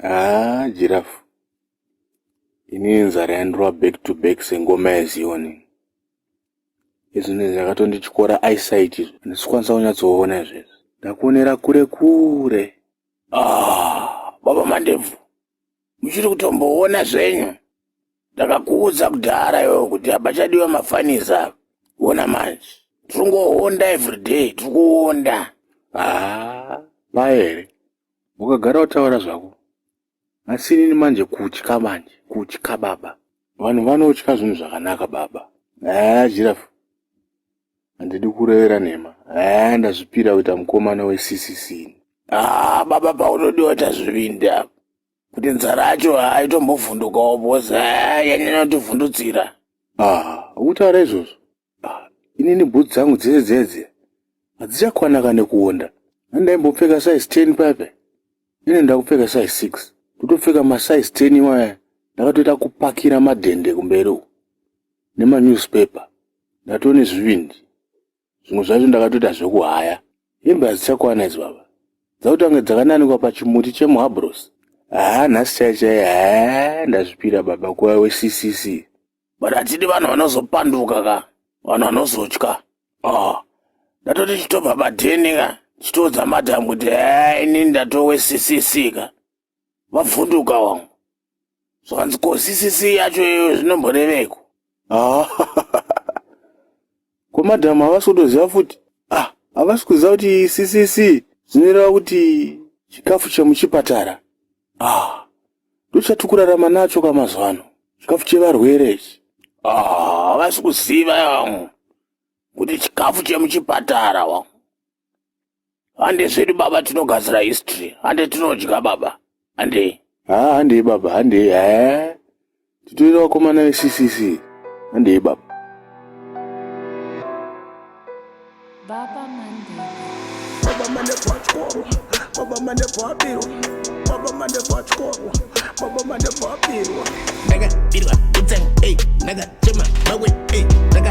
Haa giraffe, inini nzara yandirova back to back sengoma yeZion. Izvi zvakatondityora eyesight izvi, handisi kukwanisa kunyatsoona izvezvi. Ndakuonera kure kure. Ah, baba Mandebvu, muchiri kutomboona zvenyu? Ndakakuudza kudhara iwewe kuti hapachadiwa mafanisa apa. Ona manje, tiri kungoonda everyday, tiri kuonda. Haa, paye here? Wakagara utaura zvako. Asi inini manje kutya manje, kutya baba. Vanhu vanotya zvinhu zvakanaka baba. Haa, giraffe. Handidi kurevera nhema. Haa, ndazvipira kuita mukomana weCCC. Ah, baba paunodiwa tazvivindi apa. Kuti nzara yacho haitombovhundukawo because haa yanyanya kutivhundutsira. Ah, ukutaura izvozvo? Ah, inini bhutsu dzangu dzese dzedze hadzichakwana kana kuonda. Handaimbopfeka size 10 paipa. Ini ndakupfeka size 6. Ndotopfeka masize 10 iwaya ndakatoita kupakira madhende kumberi uku nemanewspaper. Ndatoo nezvivindi. Zvimwe zvacho ndakatoita zvekuhaya. Hembe hadzichakwana idzi baba. Dzakutanga dzakananikwa pachimuti chemuhabros. Haa nhasi chai chai haa ndazvipira baba kuva weCCC. But hatidi vanhu vanozopanduka ka, vanhu vanozotya. Oh, ndatoti chitobva padheni ka, chitoudza madam kuti haa inini ndatowe CCC ka. Vavhunduka wangu. Zvakanzi ko CCC yacho iyoyo zvinomboreveko? Ah, ko madam havasi kutoziva futi? Ah, havasi kuziva kuti CCC zvinoreva kuti chikafu chemuchipatara. Ah, ndochati kurarama nacho kamazuva ano, chikafu chevarwere ichi. Ah, havasi kuziva wangu kuti chikafu chemuchipatara wangu. Hande zvedu baba tinogadzira history, hande tinodya baba, handei. Haa, handei baba, handei. Haa, titorera vakomana veCCC, handei baba. Baba Mandebvu. Baba Mandebvu atyorwa, Baba Mandebvu abirwa, Baba Mandebvu atyorwa, Baba Mandebvu abirwa. Ndakabirwa kutsangu, ey, ndakachema mawe, ey, ndaka